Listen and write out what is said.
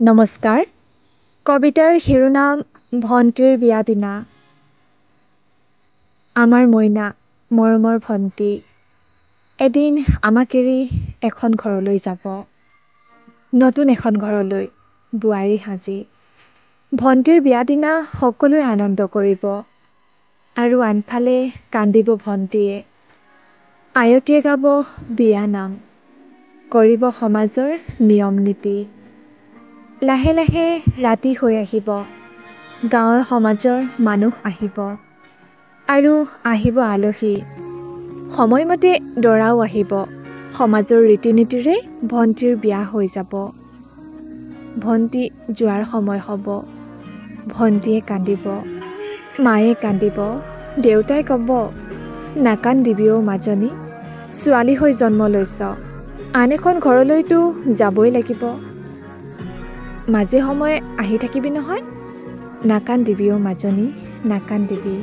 নমস্কাৰ। কবিতাৰ শিৰোনাম ভণ্টিৰ বিয়া দিনা। আমাৰ মইনা, মৰমৰ ভণ্টি, এদিন আমাক এৰি এখন ঘৰলৈ যাব, নতুন এখন ঘৰলৈ বোৱাৰী সাজি। ভণ্টিৰ বিয়া দিনা সকলোৱে আনন্দ কৰিব আৰু আনফালে কান্দিব ভণ্টিয়ে। আয়তীয়ে গাব বিয়া নাম, কৰিব সমাজৰ নিয়ম নীতি। লাহে লাহে ৰাতি হৈ আহিব, গাঁৱৰ সমাজৰ মানুহ আহিব আৰু আহিব আলহী। সময়মতে দৰাও আহিব। সমাজৰ ৰীতি নীতিৰে ভণ্টিৰ বিয়া হৈ যাব। ভণ্টি যোৱাৰ সময় হ'ব, ভণ্টিয়ে কান্দিব, মায়ে কান্দিব, দেউতাই ক'ব, নাকান্দিবি অ' মাজনী, ছোৱালী হৈ জন্ম লৈছ, আন এখন ঘৰলৈতো যাবই লাগিব। মাজে সময়ে আহি থাকিবি নহয়। নাকান্দিবি অ' মাজনী, নাকান্দিবি।